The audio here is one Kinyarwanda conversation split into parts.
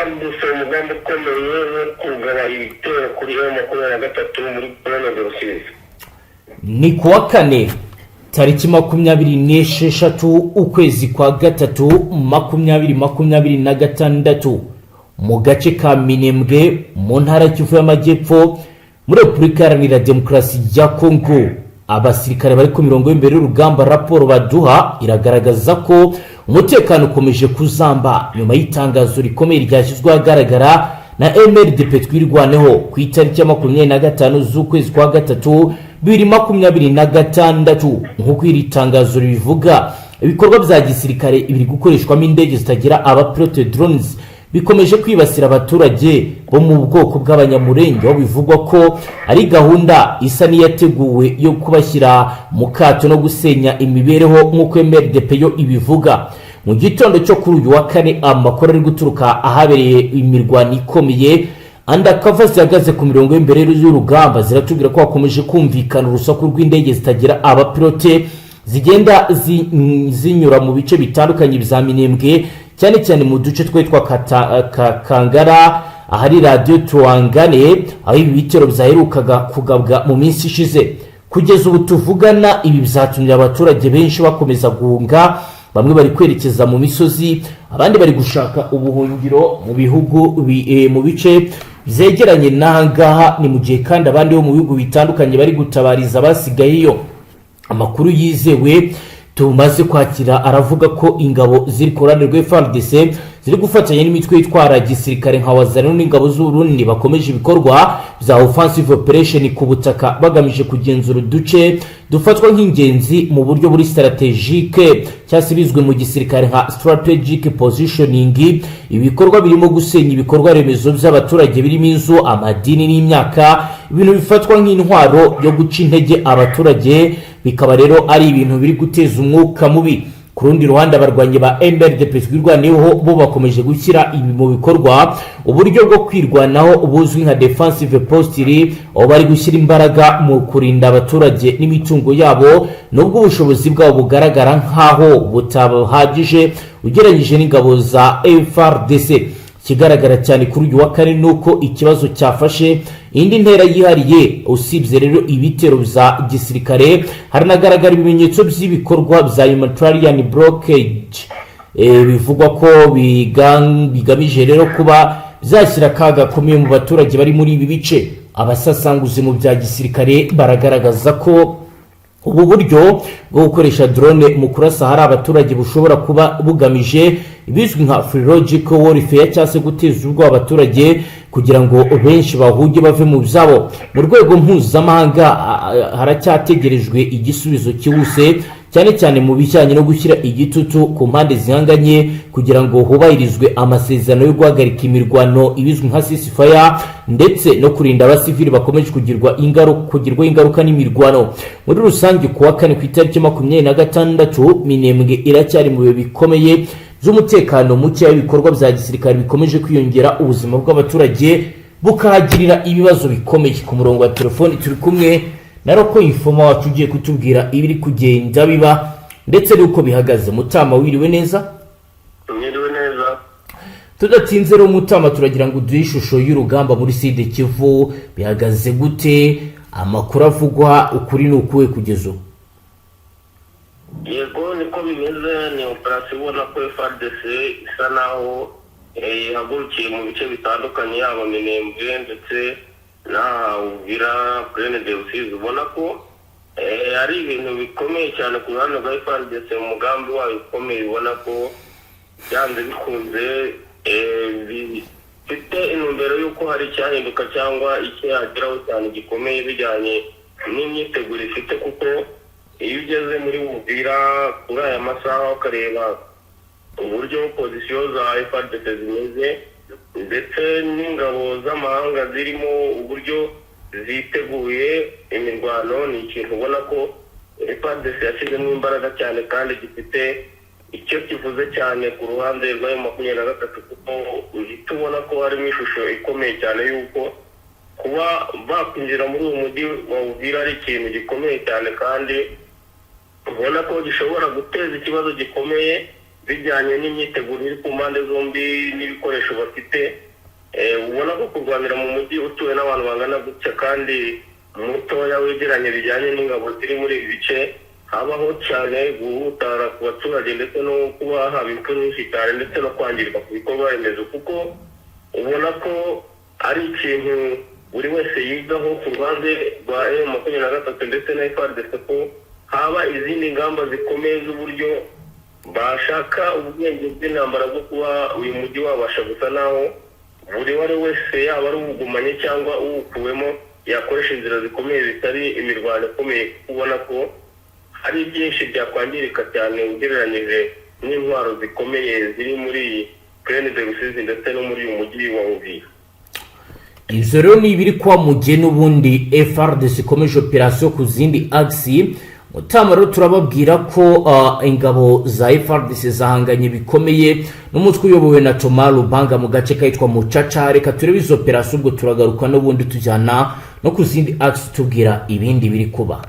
FARDC umugambi ukomeye wo kugaba ibitero kuri M23 muri Plaine de Rusizi. Ni kuwa kane, tariki 26 ukwezi kwa gatatu 2026, mu gace ka Minembwe mu ntara ya Kivu y'Amajyepfo muri Repubulika Iharanira Demokarasi ya Kongo. Abasirikare bari ku mirongo y'imbere y'urugamba, raporo baduha iragaragaza ko umutekano ukomeje kuzamba nyuma y'itangazo rikomeye ryashyizwe ahagaragara na MRDP Twirwaneho ku itariki ya 25 z'ukwezi kwa gatatu 2026. Nk'uko iri tangazo ribivuga, ibikorwa bya gisirikare biri gukoreshwamo indege zitagira abapilote, drones, bikomeje kwibasira abaturage bo mu bwoko bw'Abanyamurenge, aho bivugwa ko ari gahunda isa n'iyateguwe yo kubashyira mu kato no gusenya imibereho, nk'uko MRDP yo ibivuga. Mu gitondo cyo kuri uyu wa kane, amakuru ari guturuka ahabereye imirwano ikomeye, undercover zihagaze ku mirongo y'imbere y'urugamba, ziratubwira ko hakomeje kumvikana urusaku rw'indege zitagira abapilote zigenda zinyura mu bice bitandukanye bya Minembwe, cyane cyane mu duce twitwa Kangara, ahari radiyo Tuwangane, aho ibi bitero byaherukaga kugabwa mu minsi ishize. Kugeza ubu tuvugana, ibi byatumye abaturage benshi bakomeza guhunga. Bamwe bari kwerekeza mu misozi, abandi bari gushaka ubuhungiro mu bihugu mu bice byegeranye n'ahangaha. Ni mu gihe kandi abandi bo mu bihugu bitandukanye bari gutabariza abasigayeyo. Amakuru yizewe tumaze kwakira aravuga ko ingabo ziri ku ruhande rwa FARDC ziri gufatanya n'imitwe yitwara gisirikare nka Wazalendo n'ingabo z'Uburundi bakomeje ibikorwa bya offensive operation ku butaka, bagamije kugenzura uduce dufatwa nk'ingenzi mu buryo buri stratégique, cyangwa se bizwi mu gisirikare nka strategic positioning. Ibikorwa birimo gusenya ibikorwa remezo by'abaturage birimo inzu, amadini n'imyaka, ibintu bifatwa nk'intwaro yo guca intege abaturage, bikaba rero ari ibintu biri guteza umwuka mubi. Ku rundi ruhande, abarwanyi ba MRDP Twirwaneho bo bakomeje gushyira ibi mu bikorwa, uburyo bwo kwirwanaho buzwi nka defensive posture, aho bari gushyira imbaraga mu kurinda abaturage n'imitungo yabo, nubwo ubushobozi bwabo bugaragara nk'aho butabahagije ugereranyije n'ingabo za FARDC. Ikigaragara cyane kuri uyu wa kane ni uko ikibazo cyafashe indi ntera yihariye. Usibye rero ibitero bya gisirikare, haranagaragara ibimenyetso by'ibikorwa bya humanitarian blockage, bivugwa ko bigamije rero kuba byashyira akaga gakomeye mu baturage bari muri ibi bice. Abasasanguzi mu bya gisirikare baragaragaza ko ubu buryo bwo gukoresha drone mu kurasa ahari abaturage bushobora kuba bugamije ibizwi nka psychological warfare, cyangwa se guteza ubwoba abaturage kugira ngo benshi bahunge bave mu byabo. Mu rwego mpuzamahanga haracyategerejwe igisubizo cyihuse, cyane cyane mu bijyanye no gushyira igitutu ku mpande zihanganye kugira ngo hubahirizwe amasezerano yo guhagarika imirwano, ibizwi nka ceasefire, ndetse no kurinda abasivili bakomeje kugirwaho ingaruka n'imirwano muri rusange. Ku wa kane, ku itariki 26, Minembwe iracyari mu bihe bikomeye by'umutekano muke, ibikorwa bya gisirikare bikomeje kwiyongera, ubuzima bw'abaturage bukahagirira ibibazo bikomeye. Ku murongo wa telefoni turi kumwe na local informer wacu ugiye kutubwira ibiri kugenda biba ndetse n'uko bihagaze. Mutama, wiriwe neza? Mwiriwe neza. Tudatinze rero, Mutama, turagira ngo uduhe ishusho y'urugamba muri Sud Kivu. Bihagaze gute? Amakuru avugwa, ukuri ni ukuwe kugeza ubu? Yego, niko bimeze. Ni operasiyo ubona ko FARDC isa naho ihagurukiye mu bice bitandukanye, yaba Minembwe ndetse n'aha Uvira, Plaine de Rusizi. Ubona ko ari ibintu bikomeye cyane ku ruhande rwa FARDC, mu mugambi wayo ukomeye. Ubona ko byanze bikunze bifite intumbero y'uko hari icyahinduka cyangwa icyo yageraho cyane gikomeye, bijyanye n'imyiteguro ifite, kuko iyo ugeze muri Uvira kuri aya masaha ukareba uburyo position za FARDC zimeze ndetse n'ingabo z'amahanga zirimo, uburyo ziteguye imirwano, ni ikintu ubona ko FARDC yashyizemo imbaraga cyane kandi gifite icyo kivuze cyane ku ruhande rwa M23, kuko uhita ubona ko harimo ishusho ikomeye cyane y'uko kuba bakwinjira muri uwo mujyi wa Uvira ari ikintu gikomeye cyane, kandi ubona ko gishobora guteza ikibazo gikomeye. Bijyanye n'imyiteguro iri ku mpande zombi n'ibikoresho bafite, ubona ko kurwanira mu mujyi utuwe n'abantu bangana gutya kandi mutoya wegeranye, bijyanye n'ingabo ziri muri ibi bice, habaho cyane guhutara ku baturage ndetse no kuba haba impfu nyinshi cyane ndetse no kwangirika ku bikorwa remezo, kuko ubona ko ari ikintu buri wese yigaho ku ruhande rwa M23 ndetse na FARDC, ko haba izindi ngamba zikomeye z'uburyo bashaka ubwenge bw'intambara bwo kuba uyu mujyi wabasha gusa naho buri uwo ari we wese, yaba ari uwugumanye cyangwa uwukuwemo, yakoresha inzira zikomeye zitari imirwano ikomeye, kuko ubona ko hari byinshi byakwangirika cyane ugereranyije n'intwaro zikomeye ziri muri iyi Plaine de Rusizi ndetse no muri uyu mujyi wa Uvira. Ibyo rero ni ibiri kuba mu gihe n'ubundi FARDC ikomeje operasiyo ku zindi axes. Mutama, rero turababwira ko ingabo za FARDC zahanganye bikomeye n'umutwe uyobowe na Thomas Lubanga mu gace kitwa Mucaca. Reka turebe izo operasiyo, ubwo turagaruka n'ubundi tujyana no ku zindi axes, tubwira ibindi biri kuba.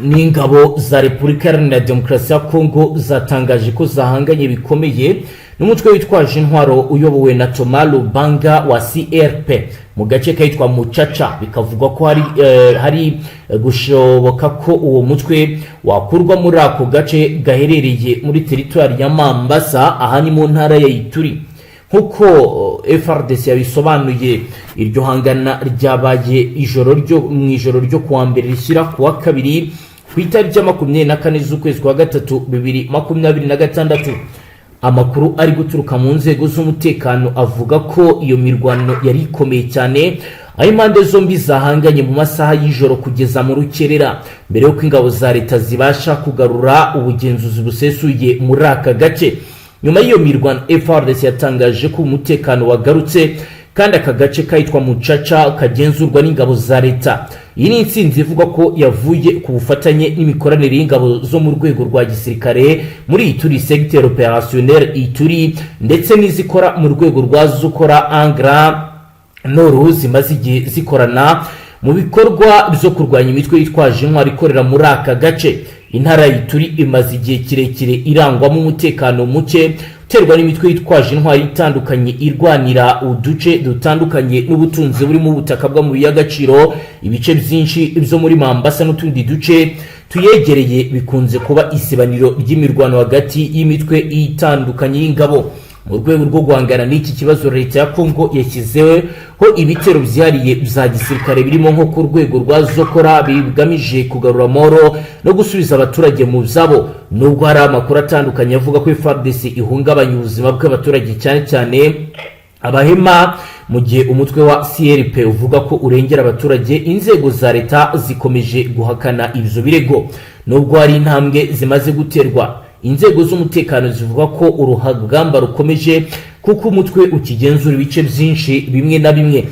N'ingabo za Repubulika Iharanira Demokarasi ya Kongo zatangaje ko zahanganye bikomeye n'umutwe witwaje intwaro uyobowe na Thomas Lubanga wa CRP mu gace kitwa Mucaca. Bikavugwa ko hari gushoboka ko uwo mutwe wakurwa muri ako gace gaherereye muri teritwari ya Mambasa, aha ni mu ntara ya Ituri, nk'uko FARDC yabisobanuye. Iryo hangana ryabaye ijoro ryo mu ijoro ryo kuwa mbere rishyira kuwa kabiri, ku itariki ya 24 z'ukwezi kwa gatatu 2026. Amakuru ari guturuka mu nzego z'umutekano avuga ko iyo mirwano yari ikomeye cyane, aho impande zombi zahanganye mu masaha y'ijoro kugeza mu rukerera, mbere y'uko ingabo za leta zibasha kugarura ubugenzuzi busesuye muri aka gace. Nyuma y'iyo mirwano, FARDC yatangaje ko umutekano wagarutse kandi aka gace kitwa Mucaca kagenzurwa n'ingabo za leta. Iyi ni intsinzi ivuga ko yavuye ku bufatanye n'imikoranire y'ingabo zo mu rwego rwa gisirikare muri Ituri, secteur opérationnel Ituri, ndetse n'izikora mu rwego rwa Zokora Angra Noru, zimaze igihe zikorana mu bikorwa byo kurwanya imitwe yitwaje intwaro ikorera muri aka gace. Intara y'Ituri imaze igihe kirekire irangwamo umutekano muke uterwa n'imitwe yitwaje intwaro itandukanye irwanira uduce dutandukanye n'ubutunzi burimo ubutaka bw'amabuye y'agaciro. Ibice byinshi byo muri Mambasa n'utundi duce tuyegereye bikunze kuba isibaniro ry'imirwano hagati y'imitwe itandukanye y'ingabo. Mu rwego rwo guhangana n'iki kibazo, leta ya Kongo yashyizeho ibitero byihariye bya gisirikare, birimo nko ku rwego rwa Zokora, bigamije kugarura amahoro no gusubiza abaturage mu byabo. Nubwo hari amakuru atandukanye avuga ko FARDC ihungabanya ubuzima bw'abaturage, cyane cyane abahema, mu gihe umutwe wa CRP uvuga ko urengera abaturage, inzego za leta zikomeje guhakana ibyo birego. Nubwo hari intambwe zimaze guterwa, inzego z'umutekano zivuga ko urugamba rukomeje, kuko umutwe ukigenzura ibice byinshi bimwe na bimwe.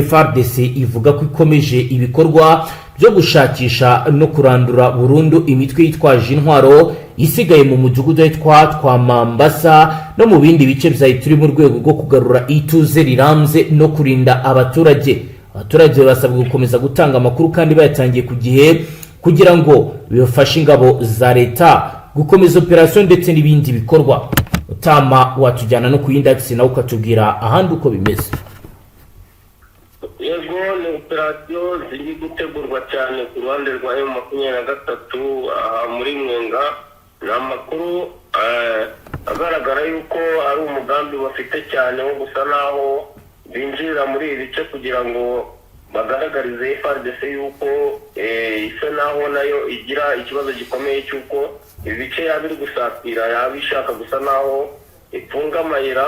FARDC ivuga ko ikomeje ibikorwa byo gushakisha no kurandura burundu imitwe yitwaje intwaro isigaye mu mudugudu witwa twa Mambasa no mu bindi bice bya Ituri, mu rwego rwo kugarura ituze rirambye no kurinda abaturage. Abaturage basabwa gukomeza gutanga amakuru kandi bayatangiye ku gihe, kugira ngo bibafashe ingabo za leta gukomeza operasiyo ndetse n'ibindi bikorwa. Utama, watujyana no ku yindi axe, nawe ukatubwira ahandi uko bimeze. Yego, ni operasiyo ziri gutegurwa cyane ku ruhande rwa M23 aha muri Mwenga. Ni amakuru agaragara yuko ari umugambi bafite cyane wo gusa naho binjirira muri ibi bice kugira ngo bagaragarize FARDC yuko isa naho nayo igira ikibazo gikomeye cy'uko ibi bice yaba iri gusatira, yaba ishaka gusa naho ifunga amayira,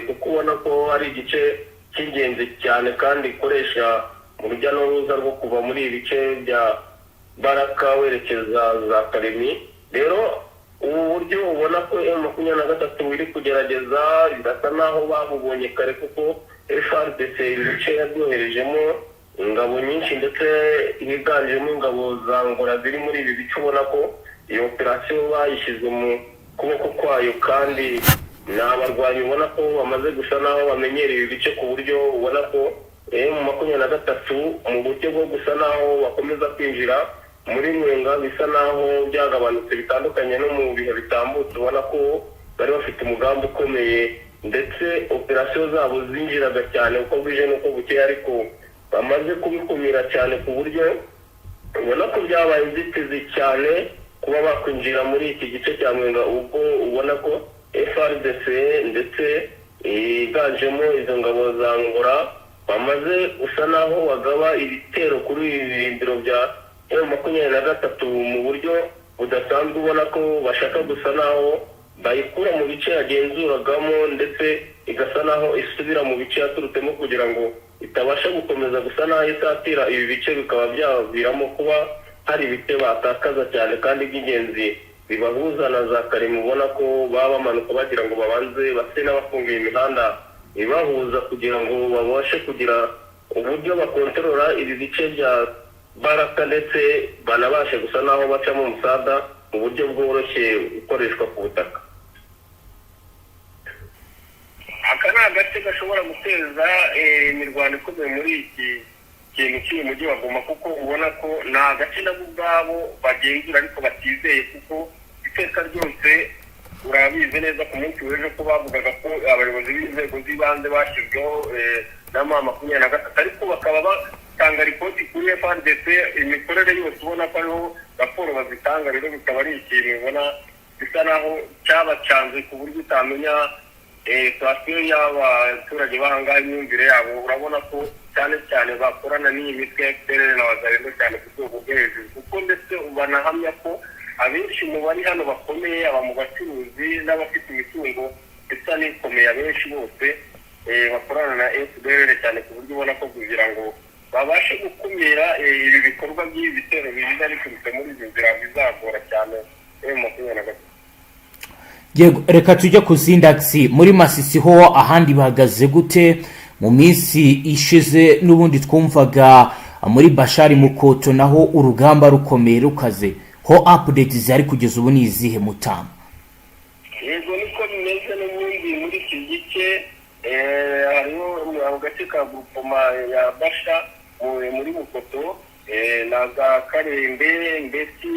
kuko ubona ko ari igice cy'ingenzi cyane kandi ikoresha mu rujya n'uruza rwo kuva muri ibi bice bya Baraka werekeza za Karemi. Rero ubu buryo ubona ko M23 iri kugerageza, birasa naho babubonye kare, kuko FARDC ibi bice yabyoherejemo ingabo nyinshi, ndetse higanjemo ingabo za Angola ziri muri ibi bice. Ubona ko iyo operasiyo bayishyize mu kuboko kwayo, kandi ni abarwanyi ubona ko bamaze gusa naho bamenyereye ibi bice, ku buryo ubona ko M23 mu buryo bwo gusa naho bakomeza kwinjira. Muri Mwenga bisa naho byagabanutse, bitandukanye no mu bihe bitambutse, ubona ko bari bafite umugambi ukomeye, ndetse operasiyo zabo zinjiraga cyane uko bwije n'uko bukeye, ariko bamaze kubikumira cyane ku buryo ubona ko byabaye inzitizi cyane kuba bakwinjira muri iki gice cya Mwenga, ubwo ubona ko FARDC ndetse yiganjemo izo ngabo za Ngora bamaze gusa naho bagaba ibitero kuri ibi birindiro bya M23 mu buryo budasanzwe, ubona ko bashaka gusa naho bayikura mu bice yagenzuragamo, ndetse igasa naho isubira mu bice yaturutsemo, kugira ngo itabasha gukomeza gusa naho isatira ibi bice, bikaba byaviramo kuba hari ibice batakaza cyane kandi by'ingenzi bibahuza na za Karema, ubona ko baba bamanuka bagira ngo babanze base n'abafunguye imihanda ibahuza, kugira ngo babashe kugira uburyo bakontorora ibi bice bya Baraka, ndetse banabashe gusa n'aho bacamo umusada mu buryo bworoshye ukoreshwa ku butaka. Aka ni agace gashobora guteza imirwano ikomeye muri iki kintu cy'uyu mujyi wa Goma, kuko ubona ko ni agace nabo ubwabo bagenzura ariko batizeye, kuko iteka ryose urabizi neza ku munsi w'ejo ko bavugaga ko abayobozi b'inzego z'ibanze bashyizweho na M23, ariko bakaba batanga ripoti kuri FARDC, imikorere yose ubona ko ariho raporo bazitanga. Rero bikaba ari ikintu ubona bisa naho cyabacanze, ku buryo utamenya situation y'abaturage b'ahangaha, imyumvire yabo. Urabona ko cyane cyane bakorana n'iyi mitwe ya FDLR na Wazalendo cyane ku rwego rwo hejuru, kuko ndetse banahamya ko abenshi mu bari hano bakomeye, aba mu bacuruzi n'abafite imitungo isa n'ikomeye, abenshi bose bakorana na FDLR cyane, ku buryo ubona ko kugira ngo babashe gukumira ibi bikorwa by'ibi bitero biza biturutse muri izi nzira bizagora cyane M23. Yego, reka tujye ku zindi axes. Muri Masisi ho ahandi bahagaze gute? Mu minsi ishize n'ubundi twumvaga muri Bashari Mukoto naho urugamba rukomeye rukaze. Ho update zihari kugeza ubu ni izihe, Mutama? Yego, niko bimeze n'ubundi muri iki gice hariho ako gace ka groupement ya Basha muri Mukoto na za Karembe, ndetse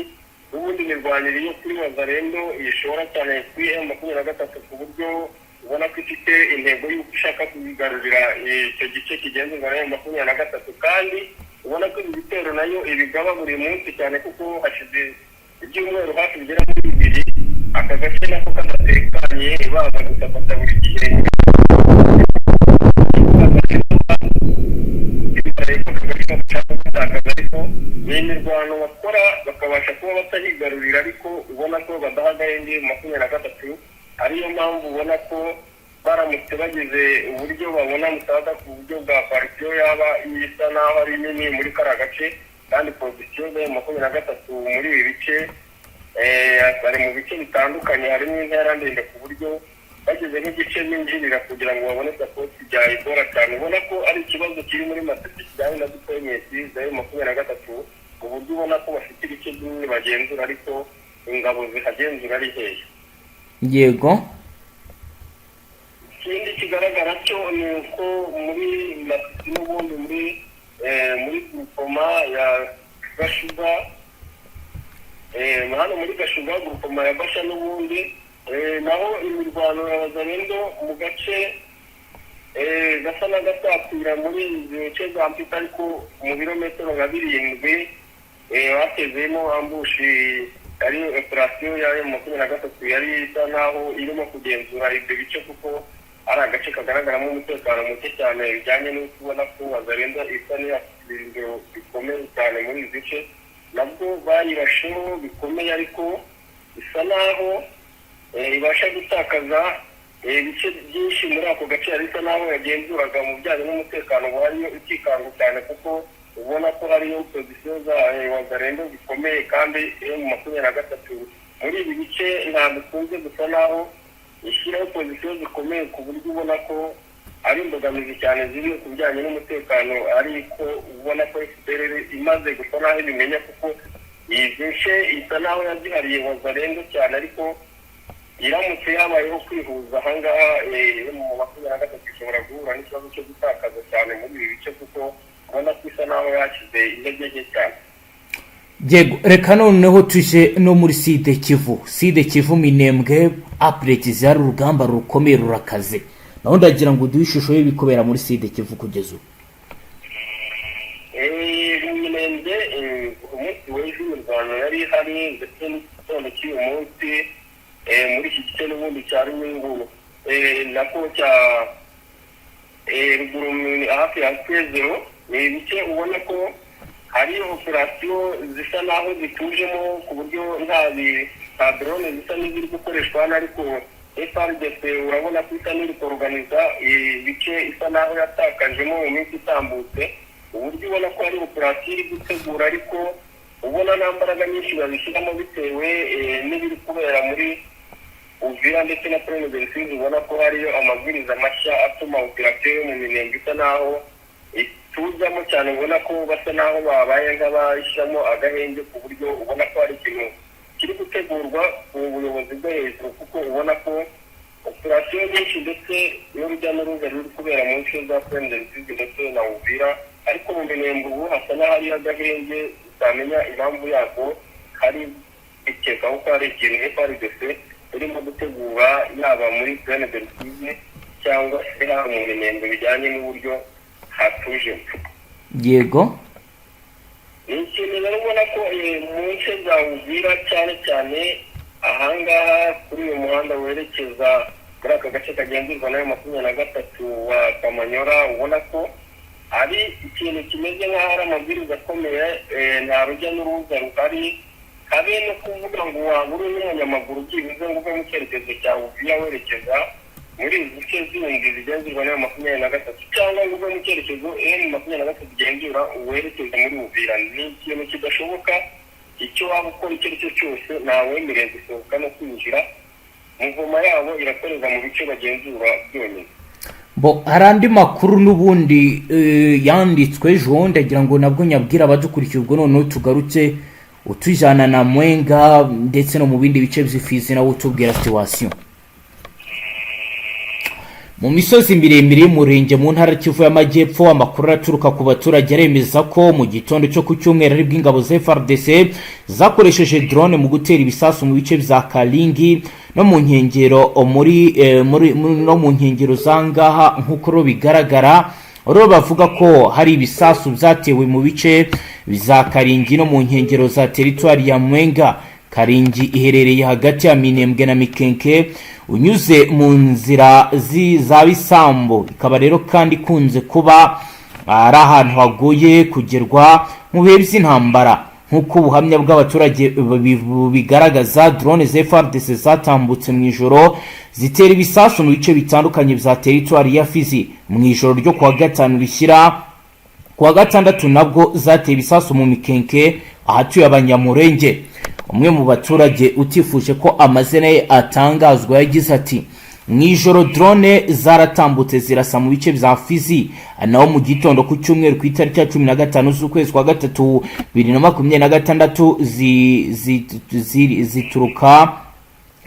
n'ubundi mirwanire yo kuri Wazalendo ishora cyane kuri M23, ku buryo ubona ko ifite intego y'uko ishaka kubigarurira icyo gice kigenzurwa na M23, kandi ubona ko ibi bitero nayo ibigaba buri munsi cyane, kuko hashize ibyumweru hafi bigera muri 2 aka gace nako kadatekanye, baza gutafata buri gihe gutakaza, ariko ni imirwano bakora bakabasha kuba batahigarurira, ariko ubona ko badaha agahenge 23. Ariyo mpamvu ubona ko baramutse bagize uburyo babona musaza ku buryo bwa coalition yaba isa n'aho ari nini muri kariya gace, kandi position za 23 muri ibi bice bari mu bice bitandukanye, harimo intera ndende, ku buryo bageze nk'igice binjirira kugira ngo babone support byayigora cyane. Ubona ko ari ikibazo kiri muri Masisi kijyanye na deployment za M23, ku buryo ubona ko bafite ibice binini bagenzura, ariko ingabo zihagenzura ari hehe. Ikindi kigaragara cyo ni uko muri Masisi n'ubundi muri groupement ya Gashuga, hano muri Gashuga, groupement ya Basha n'ubundi naho imirwano ya Wazalendo mu gace gasa n'agasatira muri izi bice za Mpita, ariko mu birometero nka 7, batezemo ambush, ari operasiyo ya M23 yari isa naho irimo kugenzura ibyo bice, kuko ari agace kagaragaramo umutekano muke cyane, bijyanye n'uko ubona ko Wazalendo isa n'iyafite ibirindiro bikomeye cyane muri ibi bice. Nabwo bayirasheho bikomeye, ariko isa naho ibasha gutakaza ibice byinshi muri ako gace yari isa naho yagenzuraga mu bijyanye n'umutekano buhariyo ikikango cyane, kuko ubona ko hariyo position za Wazalendo zikomeye, kandi M23 muri ibi bice ntabwo ikunze gusa naho ishyiraho position zikomeye, ku buryo ubona ko ari imbogamizi cyane ziri ku bijyanye n'umutekano. Ariko ubona ko FDLR imaze gusa naho ibimenya, kuko izi nce isa naho yazihariye Wazalendo cyane, ariko iramutse habayeho kwihuza ahangaha, M23 ishobora guhura n'ikibazo cyo gutakaza cyane muri ibi bice, kuko ubona ko isa naho yashyize intege nke cyane. Yego, reka noneho tuje no muri Sud Kivu. Sud Kivu, Minembwe, update zihari, urugamba rukomeye rurakaze. Naho ndagira ngo uduhe ishusho y'ibikubera muri Sud Kivu kugeza ubu. Mu Minembwe, umunsi w'ejo imirwano yari ihari, ndetse n'igitondo cy'uyu munsi, muri iki gice n'ubundi cya Runyungu, nako cya ruguru hafi ya Sezero. Ni ibice ubona ko hari operasiyo zisa naho zitujemo, ku buryo nta drone zisa n'iziri gukoreshwa hano, ariko FARDC urabona ko isa n'iri koroganiza ibice isa naho yatakajemo mu minsi itambutse, uburyo ubona ko hari operasiyo iri gutegura, ariko ubona nta mbaraga nyinshi babishyiramo bitewe n'ibiri kubera muri Uvira ndetse na Plaine de Rusizi. Ubona ko hariyo amabwiriza mashya atuma operasiyo yo mu Minembwe isa naho ituzamo cyane. Ubona ko basa naho babaye nk'abashyiramo agahenge, ku buryo ubona ko hari ikintu kiri gutegurwa ku buyobozi bwo hejuru, kuko ubona ko operasiyo nyinshi ndetse n'urujya n'uruza ruri kubera mu nce za Plaine de Rusizi ndetse na Uvira, ariko mu Minembwe ubu hasa n'ahari agahenge utamenya impamvu yako. Hari bikekaho ko hari ikintu FARDC irimo gutegura, yaba muri Plaine de Rusizi cyangwa se haba mu Minembwe, bijyanye n'uburyo hatuje. Ni ikintu rero ubona ko mu nce za Uvira, cyane cyane ahangaha kuri uyu muhanda werekeza muri aka gace kagenzurwa n'ayo 23 wa Kamanyora, ubona ko ari ikintu kimeze nk'aho ari amabwiriza akomeye. Nta rujya n'uruza ruhari, habe no kuvuga ngo waba uri n'umunyamaguru byibuze ngo uve mu cyerekezo cya Uvira werekeza muri izi nce zindi zigenzurwa n'ayo 23, cyangwa ngo uve mu cyerekezo M23 igenzura werekeza muri Uvira. Ni ikintu kidashoboka. Icyo waba ukora icyo ari cyo cyose, ntawemerewe gusohoka no kwinjira. Mouvement yabo irakorerwa mu bice bagenzura byonyine. Bo, hari andi makuru n'ubundi yanditswe ejo, ndagira ngo nabwo nyabwira abadukurikiye. Ubwo noneho tugaruke utujyana na Mwenga ndetse no mu bindi bice by'Ifizi, nawe utubwira situation mu misozi miremire y'Umurenge mu ntara Kivu y'Amajyepfo. Amakuru araturuka ku baturage aremeza ko mu gitondo cyo ku cyumweru aribwo ingabo za FARDC zakoresheje drone mu gutera ibisasu mu bice bya Karingi no mu nkengero muri no mu nkengero za ngaha. Nk'uko rero bigaragara rero, bavuga ko hari ibisasu byatewe mu bice bya Karingi no mu nkengero za teritwari ya Mwenga. Karingi iherereye hagati ya Minembwe na Mikenke, unyuze mu nzira za Bisambo. Ikaba rero kandi ikunze kuba ari ahantu hagoye kugerwa mu bihe by'intambara, nk'uko ubuhamya bw'abaturage bigaragaza. Drone za FARDC zatambutse mu ijoro zitera ibisasu mu bice bitandukanye bya teritwari ya Fizi. Mu ijoro ryo kuwa gatanu rishyira kuwa gatandatu nabwo zateye ibisasu mu Mikenke, ahatuye Abanyamurenge. Umwe mu baturage utifuje ko amazina ye atangazwa yagize ati: "Mu ijoro drone zaratambutse zirasa mu bice bya Fizi. Naho mu gitondo ku cyumweru, ku itariki ya 15 z'ukwezi kwa gatatu 2026, zituruka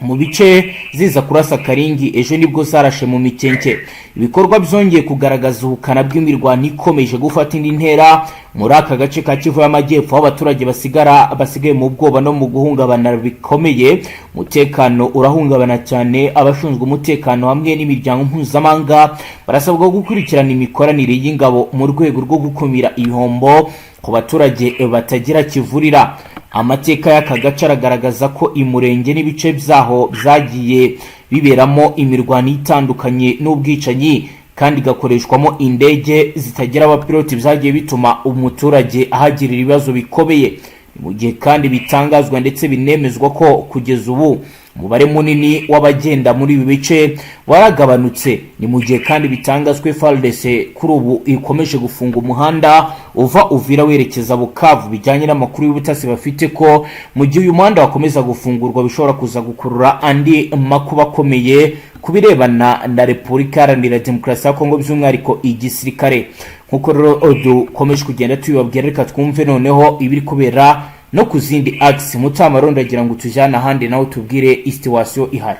mu bice ziza kurasa Karingi. Ejo nibwo zarashe mu Mikenke." Ibikorwa byongeye kugaragaza ubukana bw'imirwano ikomeje gufata indi ntera muri aka gace ka Kivu y'Amajyepfo, aho abaturage basigaye mu bwoba no mu guhungabana bikomeye. Umutekano urahungabana cyane. Abashinzwe umutekano hamwe n'imiryango mpuzamahanga barasabwa gukurikirana imikoranire y'ingabo mu rwego rwo gukumira ibihombo ku baturage batagira kivurira. Amateka y'aka gace aragaragaza ko Imurenge n'ibice byaho byagiye biberamo imirwano itandukanye n'ubwicanyi, kandi igakoreshwamo indege zitagira abapiloti, byagiye bituma umuturage ahagirira ibibazo bikomeye. Mu gihe kandi bitangazwa ndetse binemezwa ko kugeza ubu umubare munini w'abagenda muri ibi bice waragabanutse. Ni mu gihe kandi bitangazwa FARDC kuri ubu ikomeje gufunga umuhanda uva Uvira werekeza Bukavu, bijyanye n'amakuru y'ubutasi bafite ko mu gihe uyu muhanda wakomeza gufungurwa bishobora kuza gukurura andi makuba akomeye ku birebana na Repubulika Iharanira Demokarasi ya Kongo, by'umwihariko igisirikare. Nk'uko rero dukomeje kugenda tubibabwira, reka twumve noneho ibiri kubera no ku zindi axes. Mutamarondo, ndagira ngo tujyane ahandi nawe tubwire situation ihari.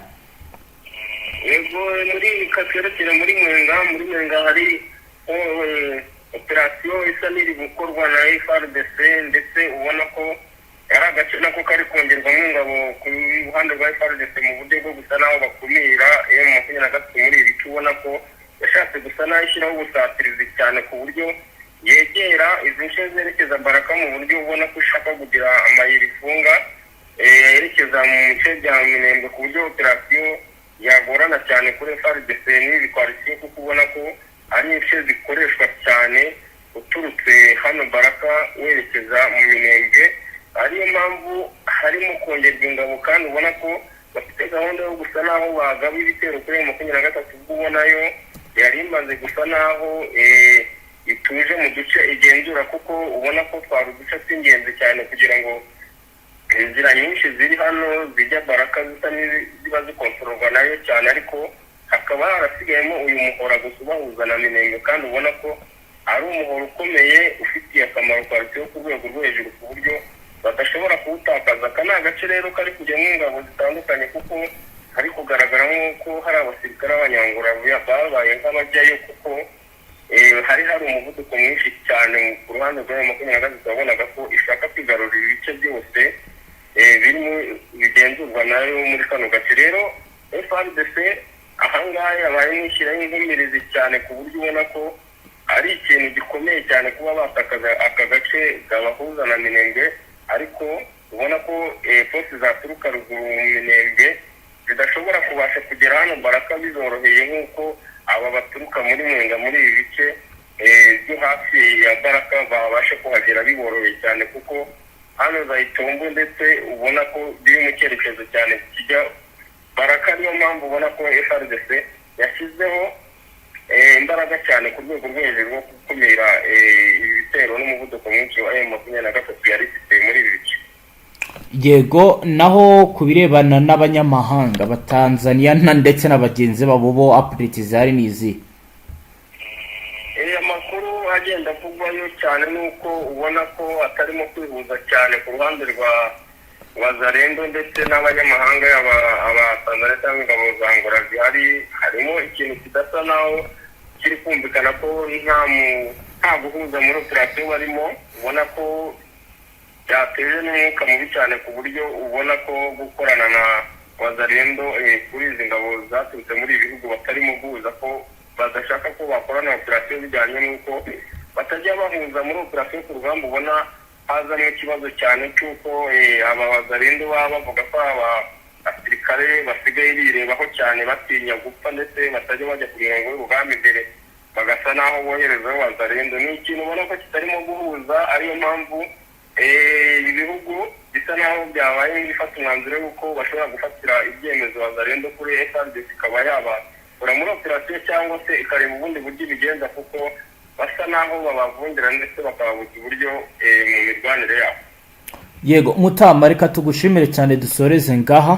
Yego, muri katwerekere muri Mwenga. Muri Mwenga hari operasiyo isa n'iri gukorwa na FARDC, ndetse ubona ko ingabo ku ruhande rwa FARDC mu buryo bwo gusa n'aho bakumira M23 muri ibi bice, ubona ko yashatse gusa n'aho ishyiraho ubusatirizi cyane ku buryo yegera izi nce zerekeza Baraka, mu buryo ubona ko ishaka kugira amayeri ifunga yerekeza mu bice bya Minembwe, ku buryo operasiyo yagorana cyane kuri FARDC n'izi coalition, kuko ubona ko ari ince zikoreshwa cyane uturutse hano Baraka werekeza mu Minembwe, ariyo mpamvu harimo kongerwa ingabo. Kandi ubona ko bafite gahunda yo gusa n'aho bagaba ibitero kuri M23, ubwo ubonayo yari imaze gusa n'aho ituje mu duce igenzura, kuko ubona ko twari uduce tw'ingenzi cyane kugira ngo inzira nyinshi ziri hano zijya Baraka zisa n'iziba zikontororwa nayo cyane, ariko hakaba harasigayemo uyu muhora gusa ubahuza na Minembwe. Kandi ubona ko ari umuhoro ukomeye ufitiye akamaro coalition ku rwego rwo hejuru, ku buryo badashobora kuwutakaza. Aka ni agace rero kari kujyamo ingabo zitandukanye, kuko hari kugaragara nk'uko hari abasirikare b'abanyangura babaye nk'abajyayo, kuko hari umuvuduko mwinshi cyane ku ruhande rwa M23, wabonaga ko ishaka kwigarurira ibice byose birimo bigenzurwa nayo muri kano gace. Rero FARDC ahangaha yabaye nk'ishyiraho inkumirizi cyane, ku buryo ubona ko ari ikintu gikomeye cyane kuba batakaza aka gace gabahuza na Minembwe, ariko ubona ko force zaturuka ruguru mu Minembwe zidashobora kubasha kugera hano Baraka bizoroheye nk'uko aba baturuka muri Mwenga, muri ibi bice byo hafi ya Baraka, babasha kuhagera biboroheye cyane, kuko hano za Itombo ndetse ubona ko biri mu cyerekezo cyane kijya Baraka. Niyo mpamvu ubona ko FARDC yashyizeho imbaraga cyane ku rwego rwo hejuru rwo gukumira ibitero n'umuvuduko mwinshi wa M23 yari ifite muri ibi bice. Yego, naho ku birebana n'abanyamahanga batanzaniya ndetse na bagenzi babo, bo update zihari ni izi? Amakuru agenda avugwayo cyane ni uko ubona ko atarimo kwihuza cyane ku ruhande rwa Wazalendo ndetse n'abanyamahanga, yaba Abatanzania cyangwa ingabo za Angola zihari. Harimo ikintu kidasa naho kiri kumvikana ko nta guhuza muri operasiyo barimo, ubona ko byateje n'umwuka mubi cyane, ku buryo ubona ko gukorana na Wazalendo kuri izi ngabo zaturutse muri ibi bihugu batarimo guhuza, ko badashaka ko bakorana operasiyo bijyanye n'uko batajya bahuza muri operasiyo ku rugamba. Ubona hazamo ikibazo cyane cy'uko aba Wazalendo baba bavuga ko aba basirikare basigaye birebaho cyane, batinya gupfa, ndetse batajya bajya ku mirongo y'urugamba imbere, bagasa n'aho boherezaho Wazalendo. Ni ikintu ubona ko kitarimo guhuza, ariyo mpamvu ibi bihugu bisa n'aho byabaye nk'ibifata umwanzuro w'uko bashobora gufatira ibyemezo Wazalendo kuri FARDC, ikaba yabakura muri operasiyo cyangwa se ikareba ubundi buryo ibigenza, kuko basa n'aho babavungira ndetse bakababuza uburyo mu mirwanire yabo. Yego Mutama, reka tugushimire cyane, dusoreze ngaha.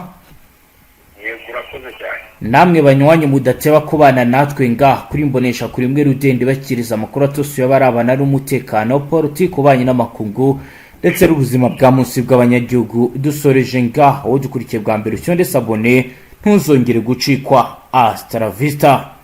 Yego, urakoze cyane. Namwe banywanyi mudateba kubana natwe ngaha kuri Mbonesha kuri imwe rudende, bakiriza amakuru atusuye abarabana n'umutekano, politiki, ububanyi n'amakungu ndetse n'ubuzima bwa munsi bw'abanyagihugu. Dusoreje ngaha. Wowe dukurikiye bwa mbere, ucyonde s'abonner, ntuzongere gucikwa. Hasta la vista.